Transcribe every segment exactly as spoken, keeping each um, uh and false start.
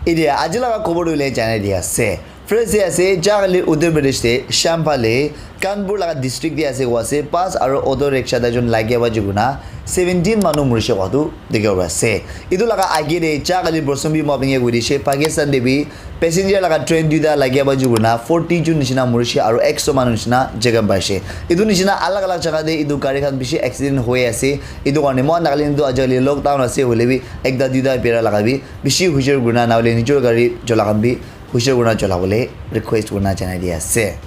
Etia aji laga khobor tu hoile janai di ase. First te ase, jagale Uttar Pradesh te, Sham phale, Kanpur laga district te ase koa ase, bus aro auto rickshaw te jun lagi aba juguna seventeen manu murishe koa tu dikhibo pari ase. Etu laga age te jagale Bosombi Mapinge koi dishe, Pakistan te bi passenger laga train duita lagi aba juguna forty jun nishina murishe aro ekso manu nishina jakham paishe. Etu nishina alag alag jaga te etu gari khan bishi accident hoi ase. Etu karne moikhan Nagaland tu ajikali lockdown ase hoile bi ekta duita bera laga bi bishi hujur kurina nahole nijor gari chola khan bi hujur kurina cholabole request kurina janai di ase.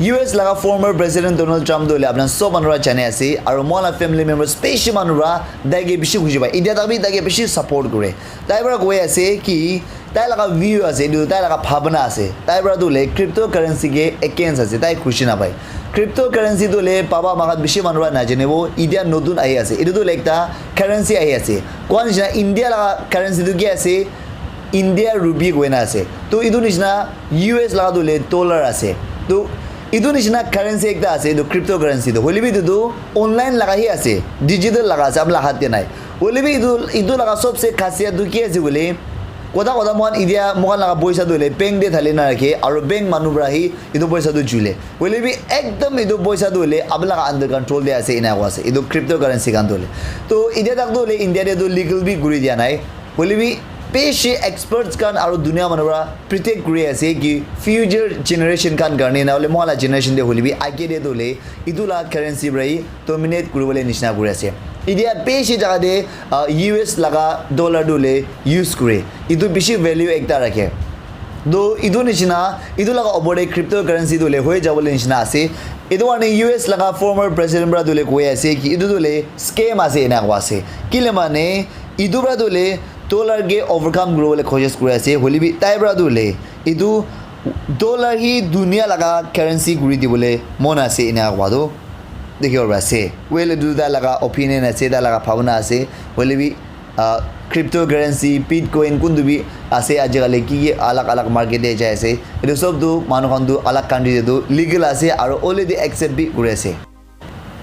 U S laga former President Donald Trump tu hoile apna sob manu para jane ase, aro moikhan la family members bishi manu para tai ke bishi khushi pai. Etia tak bi tai ke bishi support kure. Tai para koi ase ki tai laga view ase, etu tai laga bhabna ase. Tai para tu hoile cryptocurrency ke against ase, tai khushi napai. Cryptocurrency tu hoile baba makan bishi manu para najane bo, etia notun ahi ase. Etu tu hoile ekta currency ahi ase. Koa nishina India laga currency tu ki ase? India rupee koina ase. To etu nishina U S laga tu hoile dollar ase. To etu nishina currency ekta ase, etu cryptocurrency tu. Hoile bi etu tu online laga hi ase, digital laga ase, apna laga hat te nai. Hoile bi etu, etu laga sobse khasiat tu ki ase koile, kotha kotha moikhan etia moikhan laga poisa tu hoile bank te thali na rakhe, aro bank manu para hi etu poisa tu jule. Hoile bi ekdam etu poisa tu hoile apna laga under control te ase, ena koa ase. Etu cryptocurrency khan tu hoile. To etia tak tu hoile India te tu legal bi kuri dia nai. Hoile bi bishi experts khan aro dunia manu para predict kuri ase ki future generation khan karne, nahole moikhan la generation te hoile bi age te tu hoile etu la currency para hi dominate kuribole nishina kuri ase. Etia bishi jaga te, ah, U S laga dollar tu hoile use kure. Etu bishi value ekta rakhe. To etu nishina, etu laga opor te cryptocurrency tu hoile hoi jabole nishina ase. Etu karne U S laga former president para tu hoile koi ase ki etu tu hoile scam ase ena koa ase. Kile mane etu para tu hoile dollar ke overcome kuribole koshish kuri ase. Hoile bi tai para tu hoile etu dollar hi dunia laga currency kuri dibole mon ase ena koa tu dikhibo pari ase. Well, etu tai laga opinion ase, tai laga bhabna ase. Hoile bi, ah, cryptocurrency, Bitcoin, kuntu bi ase, ajikali ki ki alag alag market te jai ase. Etu sob tu manu khan tu alag country te tu legal ase, aro already accept bi kuri ase.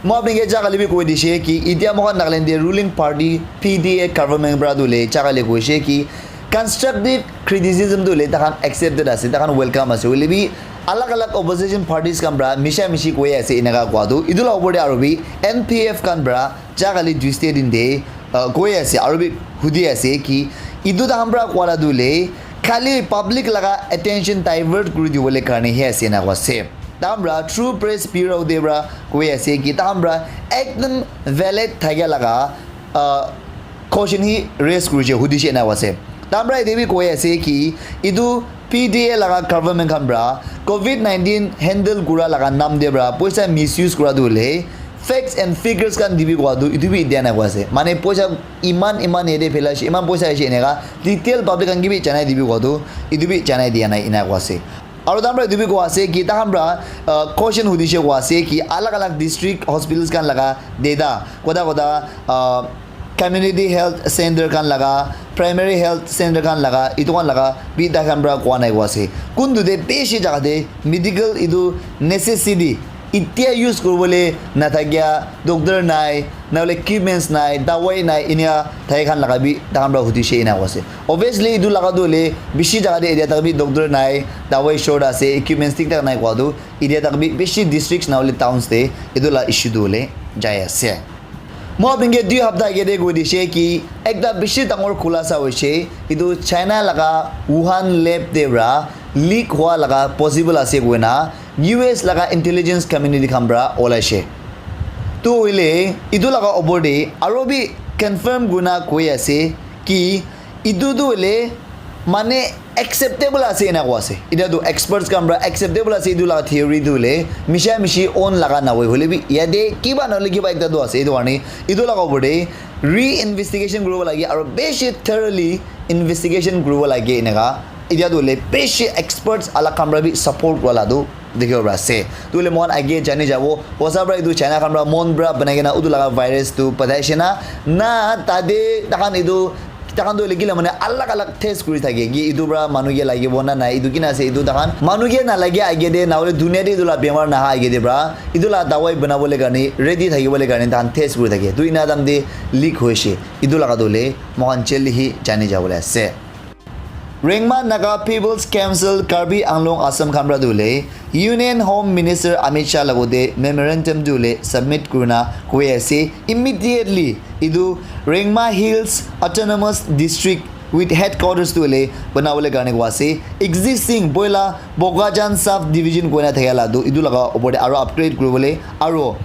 Moi apni ke jagale bi koi dishe ki etia moikhan Nagaland te ruling party P D A government para tu hoile jagale koishe ki constructive criticism tu hoile takhan accepted ase, takhan welcome ase. Hoile bi alag alag opposition parties khan para misha mishi koi ase enaka koa tu. Etu la opor te aro bi N P F khan para jagale Tuesday din te, uh, koi ase aro bi hudi ase ki etu takhan para koa la tu hoile khali public laga attention divert kuri dibole karne hi ase ena koa ase. Takhan para through press bureau te para koi ase ki takhan para ekdam valid thakia laga, ah, question hi raise kurishe, hudishe ena koa ase. Takhan para ete bi koi ase ki etu P D A laga government khan para covid nineteen handle kura laga naam te para poisa misuse kura tu hoile facts and figures khan dibi koa tu etu bi dia nai koa ase. Mane poisa iman, iman yate phela ase, iman poisa aise eneka detail public khan ke bi janai dibi koa tu etu bi janai dia nai ena koa ase. Aro takhan para etu bi koa ase ki takhan para, ah, question hudishe koa ase ki alag alag district hospitals khan laga data, kotha kotha, ah, community health center khan laga, primary health center khan laga, etu khan laga bi takhan para koa nai koa ase. Kuntu te bishi jaga te medical etu necessity etia use kuribole nathakia doctor nai, nahole equipments nai, dawai nai, inia thai khan laga bi takhan para hudishe ena koa ase. Obviously, etu laga tu hoile bishi jaga te area tak bi doctor nai, dawai short ase, equipments thik thak nai koa tu area tak bi bishi districts nahole towns te etu la issue tu hoile jai ase. Moi apni ke dui hapta age te koi dishe ki ekta bishi dangor khulasa hoishe, etu China laga Wuhan lab te para leak hua laga possible ase koina U S laga intelligence community khan para olaishe. Tu hoile etu laga opor te aro bi confirm kurina koi ase ki etu tu hoile mane acceptable ase ena koa ase. Etia tu experts khan para acceptable ase etu laga theory tu hoile misha mishi on laga nahoi, hoile bi yate kiba nahole kiba ekta tu ase. Etu karne etu laga opor te reinvestigation kuribo lage aro bishi thoroughly investigation kuribo lage eneka. Etia tu hoile bishi experts alak khan para bi support kura la tu dikhibo pari ase. Tu hoile moikhan age jani jabo, hosa para etu China khan para mon para banai kena utu laga virus tu pataishe na, na tate takhan etu, takhan tu hoile kila mane alag alag test kuri thake ki etu para manu ke lagibo na nai, etu kina ase, etu takhan manu ke nalage age te, nahole dunia te etu la bemar naha age te para etu la dawai banabole karne ready thakibole karne takhan test kuri thake. Tu ena time te leak hoishe, etu laga tu hoile moikhan jaldi hi jani jabole ase. Rengma Naga People's Council Karbi Anglong Assam khan para tu hoile Union Home Minister Amit Shah logote memorandum tu hoile submit kurina koi ase immediately etu Rengma Hills Autonomous District with headquarters tu hoile banabole karne koi ase. Existing poila Bokajan Sub Division koina thakya la tu etu laga opor te aro upgrade kuribole aro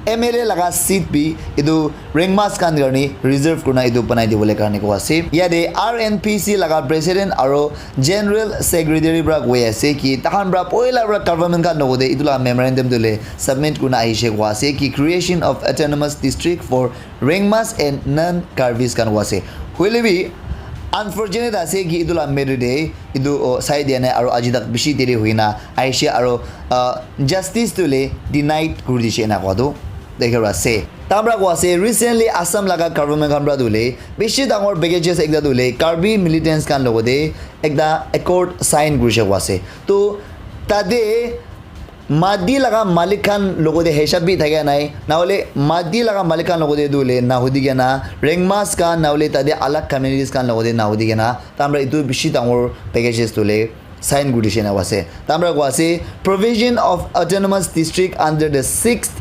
M L A laga seat bi etu Rengmas khan karne reserve kurina etu banai dibole karne koi ase. Yate R N P C laga president aro general secretary para koi ase ki takhan para poila para government khan logote etu laga memorandum tu hoile submit kurina ahishe koi ase ki creation of autonomous district for Rengmas and non-Karbis khan koi ase. Hoile bi unfortunate ase ki etu laga matter te etu, oh, sai dia nai aro aji tak bishi deri hoina ahishe aro, ah, justice tu hoile denied kuri dishe ena koi tu dikhi ase. Tamra koi ase recently Assam laga government khan para tu hoile bishi dangor packages ekta tu hoile Karbi militants khan logote ekta accord sign kurishe koi ase. To tate mati laga malik khan logote hisab bi thakia nai, nahole mati laga malik khan logote tu hoile nahudi kena Rengmas khan nahole tate alag communities khan logote nahudi kena tamra etu bishi dangor packages tu hoile sign kuri dishe na ase. Tamra koi ase provision of autonomous district under the sixth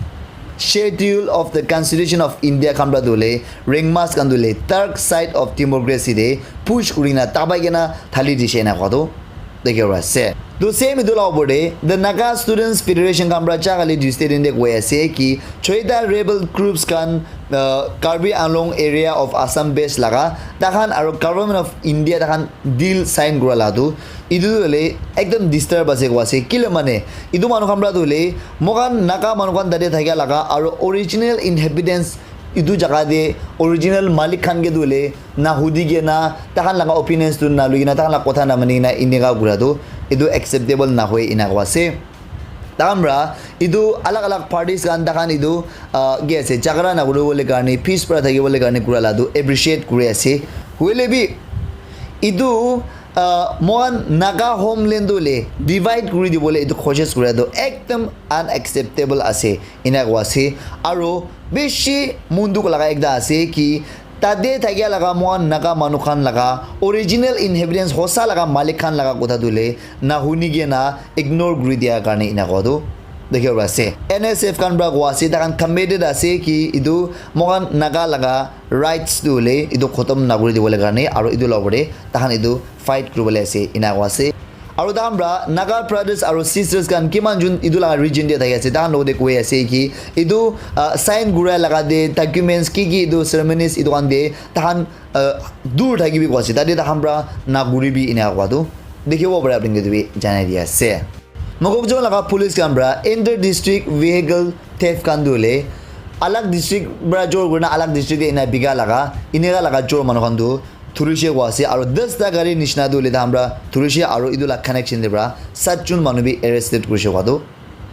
schedule of the Constitution of India khan para tu hoile Rengmas khan tu hoile dark side of democracy te push kurina tabai kena thali dishe na koi tu dikhi ase. To same etu laga opor te the Naga Students Federation khan para chakali distinct te koi ase ki choita rebel groups khan, uh, Karbi Anglong area of Assam base laga takhan aro government of India takhan deal sign kura la tu etu tu hoile ekdam disturb ase koi ase kile mane etu manu khan para tu hoile moikhan Naga manu khan tate thakia laga aro original inhabitants etu jaga te original malik khan ke tu hoile nahudi kena takhan laga opinions tu naloi kena takhan laga kotha namani kena eneka kura tu etu acceptable nahoi ena koi ase. Tamra etu alag alag parties khan takhan etu, ah, ki ase jhagara nakuri bole karne peace para thaki bole karne kura la tu appreciate kuri ase. Hoile bi etu, ah, moikhan Naga homeland tu hoile divide kuri dibole etu koshish kura tu ekdam unacceptable ase ena koi ase. Aro bishi mon dukh laga ekta ase ki tate thakia laga moikhan Naga manu khan laga original inhabitants hosa laga malik khan laga kotha tu hoile nahuni kena ignore kuri dia karne ena koi tu dikhi ase. N S F khan para koi ase takhan committed ase ki etu moikhan Naga laga rights tu hoile etu khotom nakuri dibole karne aro etu laga opor te takhan etu fight kuribole ase ena koi ase. Aro takhan para Naga brothers aro sisters khan kiman jun etu laga region te thaki ase takhan logote koi ase ki etu, ah, sign kura laga te documents ki ki etu ceremonies etu khan te takhan, ah, dur thaki bi koi ase tate takhan para nakuri bi ena koi tu dikhibo pare apni khan ke tu bi janai di ase. Mokokchung laga police khan para inter district vehicle theft khan tu hoile alag district para jor kurina alag district te ena bika laga eneka laga jor manu khan tu thurishe koi ase aro das ta gari nishina tu hoile takhan para thurishe aro etu laga connection te para sat jun manu bi arrested kurishe koi tu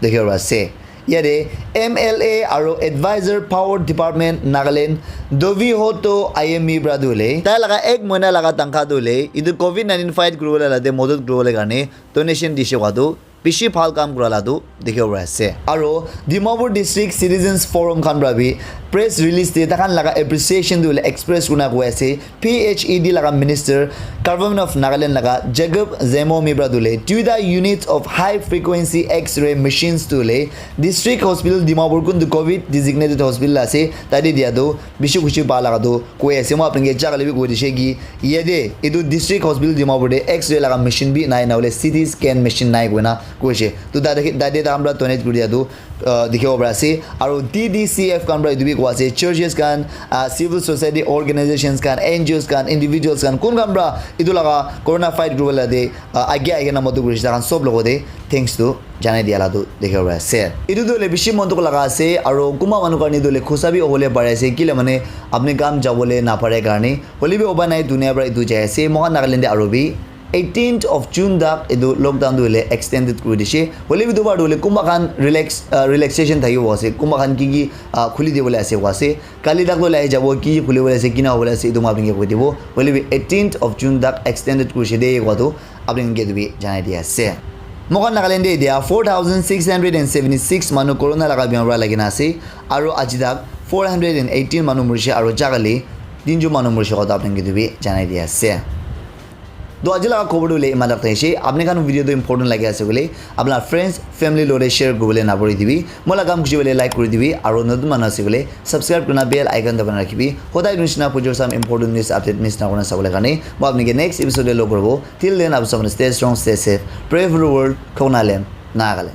dikhi ase. Yate M L A aro advisor power department Nagaland Dovi Hoto I M E para tu hoile tai laga ek mohina laga tangkha tu hoile etu covid nineteen fight kuribole la te modot kuribole karne donation dishe koi tu bishi bhal kam kura la tu dikhibo pari ase. Aro Dimapur District Citizens Forum khan para bi press release te takhan laga appreciation tu hoile express kurina koi ase P H E D laga minister Government of Nagaland laga Jacob Zemomi para tu hoile duita units of high frequency X-ray machines tu hoile district hospital Dimapur kuntu covid designated hospital ase tate dia tu bishi khushi pa laga tu koi ase. Moi apni ke jagale bi koi dishe ki yate etu district hospital Dimapur te X-ray laga machine bi nai na hoile C T scan machine nai koina koishe. To tate tate takhan para donate kuri dia tu, ah, dikhibo pari ase. Aro D D C F khan para etu bi koi ase churches khan, ah, civil society organizations khan, N G Os khan, individuals khan kun khan para etu laga corona fight kuribole te, ah, age age na matu kurishe takhan sob logote thanks tu janai dia la tu dikhibo pari ase. Etu tu hoile bishi mon dukh laga ase aro kunba manu karne tu hoile khusa bi hobole pari ase kile mane apni kam jabole napare karne hoile bi upai nai dunia para etu jai ase. Moikhan Nagaland te aro bi eighteenth of June tak etu lockdown tu hoile extended kuri dishe. Hoile bi etu bar tu hoile kunba khan relax, ah, relaxation thakibo ase, kunba khan ki ki, ah, khuli dibole ase koi ase. Kali tak tu lai jabo ki ki khulibole ase, kina hobole ase etu moi apni ke koi dibo. Hoile bi eighteenth of June tak extended kurishe de koi tu apni khan ke etu bi janai di ase. Moikhan Nagaland te etia four thousand six hundred and seventy six manu corona laga bimar para lagi na ase aro aji tak four hundred and eighteen manu murishe aro jagale tinjon manu murishe koi tu apni khan ke etu bi janai di ase. To aji laga khobor tu le iman tak thaise. Apni khan video tu important lagi ase koile, apna friends, family lore share kuribole napahori dibi. Moi laga kam khushi hoile like kuri dibi, aru notun manu ase koile subscribe kurina bell icon dabai na rakhibi. Hodai nishina pujor sam important news update miss na kurina sabole karne. Moi apni ke next episode te log koribo. Till then, apni sabone stay strong, stay safe. Pray for the world. Khokna lem. Nagaland.